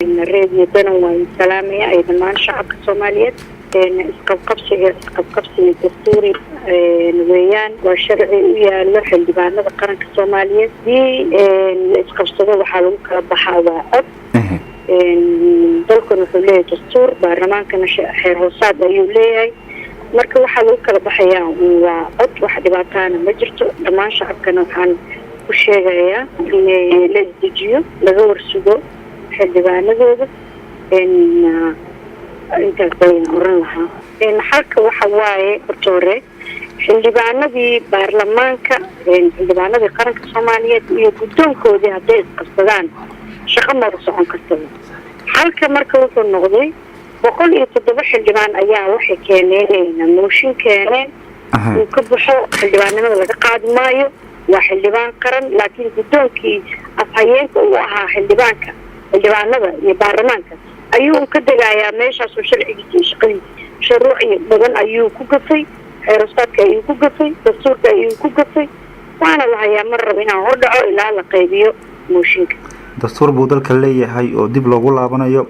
Reediyo Danan waan salaamaya ay dhammaan shacabka Soomaaliyeed. Isqabqabsiga dastuuri weeyaan, waa sharci u yaalo xildhibaanada qaranka Soomaaliyeed. Hadii la isqabsado, waxaa lagu kala baxaa waa cod. Dalkan wuxuu leeyahay dastuur, baarlamaankana xeer hoosaad ayuu leeyahay. Marka waxaa lagu kala baxayaa waa cod, wax dhibaataana ma jirto. Dhammaan shacabkana waxaan ku sheegayaa in la isdejiyo, laga warsugo xildhibaanadooda. Intaas ayaan oran lahaa. Xalka waxa waaye, horta hore xildhibaanadii baarlamaanka, xildhibaanadii qaranka Soomaaliyeed iyo guddoonkoodii hadday isqabsadaan, shaqo maba socon kartaba. Xalka marka wuxuu noqday 107 xildhibaan ayaa waxay keeneen mooshin, keeneen uu ka baxo xildhibaannimada, laga qaadi maayo, waa xildhibaan qaran. Laakiin guddoonkii afhayeenka uu ahaa xildhibaanka, xildhibaanada iyo baarlamaanka ayuu ka degayaa meeshaasoo sharcigiisa iyo shaqadiisa shuruuci badan ayuu ku gafay, xeerustaadka ayuu ku gafay, dastuurka ayuu ku gafay, waana la hayaa. Mar raba inaan hordhaco ilaa la qaybiyo mooshinka. Dastuur buu dalka leeyahay oo dib loogu laabanayo.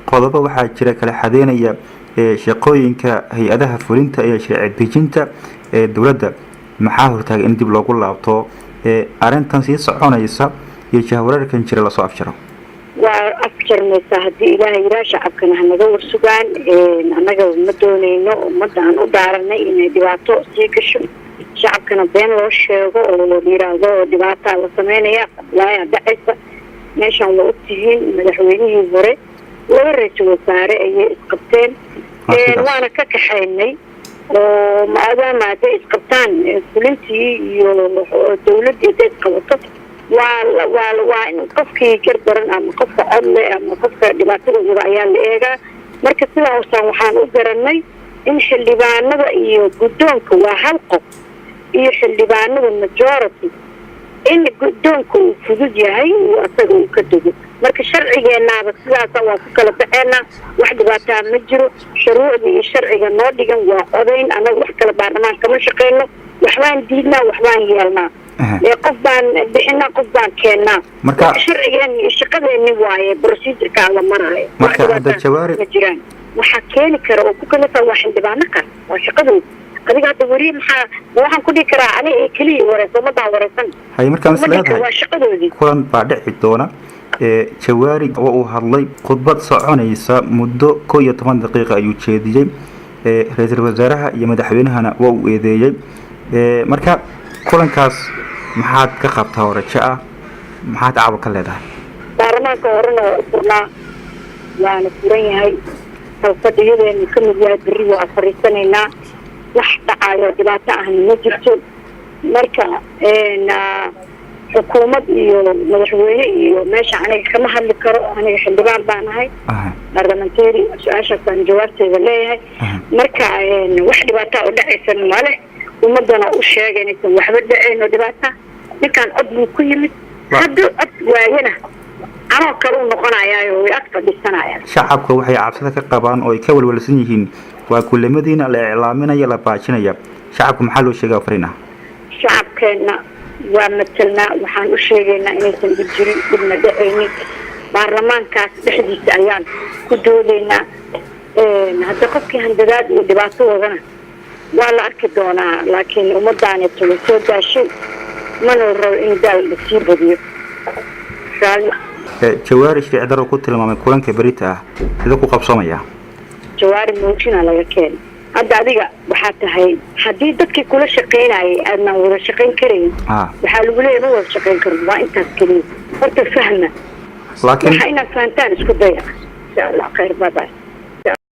Qodobo waxaa jira kala xadeynaya shaqooyinka hay-adaha fulinta iyo sharci dejinta ee dowladda. Maxaa hortaagay in dib loogu laabto arrintan sii soconaysa iyo jahwareerkan jira lasoo afjaro? Waa afjarmaysaa haddii Ilaahay yiraa. Shacabkana hanaga warsugaan. Annaga ma dooneyno ummadda aan u dhaaranay inay dhibaato sii gasho, shacabkana been loo sheego oo la yiraahdo dhibaataa la sameynaya, laayaa dhacaysa. Meeshan waa ogtihiin, madaxweynihii hore laba ra-iisul wasaare ayay isqabteen, waana ka kaxaynay oo maadaama hadday isqabtaan fulintii iyo dawladdii hadday isqabato, waa in qofkii gardaran ama qofka codle ama qofka dhibaatada wada ayaa la eegaa. Marka sidaasaan waxaan u garanay in xildhibaanada iyo guddoonka waa hal qof iyo xildhibaanada majority, in guddoonka uu fudud yahay uu asaga uu ka dego. Marka sharcigeenaaba sidaasa waa ku kala baxeenaa, wax dhibaataa ma jiro. Shuruucda iyo sharciga noo dhigan waa codayn. Annaga wax kale baarlamaan kama shaqeyno, waxbaan diidnaa, waxbaan yeelnaa, qof baan bixinaa, qof baan keennaa. Marka sharcigeeni iyo shaqadeeni waaye procedureka la maraayo. Marka hadda Jawaari ma jiraan. Waxaa keeni kara oo ku kalifa waa xildhibaano qaran, waa shaqadooda. Adiga hadda weriye, maxaa waxaan ku dhihi karaa aniga ee keliya wareysa ummaddaa wareysan? Hay, markaan is leedahay waa shaqadoodii. Kulan baa dhici doona. Jawaari waa uu hadlay, khudbad soconaysa muddo 11 daqiiqa ayuu jeediyey. Ra-iisul wasaaraha iyo madaxweynahana waa uu eedeeyey. Marka kulankaas maxaad ka qabtaa oo rajo ah? Maxaad caawa ka leedahay? Baarlamaanka horena waa u furnaa, waana furan yahay, kalfadhiyadeenu ka mid yahay. Berri waa fariisanaynaa, wax dhacayo dhibaato ahna ma jirto. Marka xukuumad iyo madaxweyne iyo meesha aniga kama hadli karo. Aniga xildhibaan baan ahay barlamentary, su-aashaasaan jawaabteeda leeyahay. Marka wax dhibaataa u dhacaysan male, ummadana u sheega inaysan waxba dhacayn oo dhibaata. Ninkaan cod buu ku yimid, hadduu cod waayana anoo kale u noqonayaayo way ag fadhiisanayaan. Shacabka waxay cabsida ka qabaan oo ay ka walwalsan yihiin waa kulamadiina la iclaaminaya, la baajinaya. Shacabka maxaa loo sheegaa fariin ah? Shacabkeenna waa matelnaa. Waxaan u sheegaynaa inaysan dhib jirin, dhibna dhacaynin. Baarlamaankaas dhexdiisa ayaan ku doodaynaa. Hadda qofkii handadaad iyo dhibaato wadana waa la arki doonaa, laakiin ummadaaneeto way soo daashay, mana rabo in daal la sii badiyo. Jawaari sharci daro ku tilmaamay kulanka berita ah, sidee ku qabsoomaya? Jawaari moojina laga keenay. Hadda adiga waxaa tahay, haddii dadkii kula shaqaynayay aadnaan wada shaqayn karayn, waxaa lagu leeyahy ma wada shaqayn karin. Waa intaas keliya. Horta fahma laakiin waxa inaad fahantaan isku daya. Insha Allah khayr, bye bye.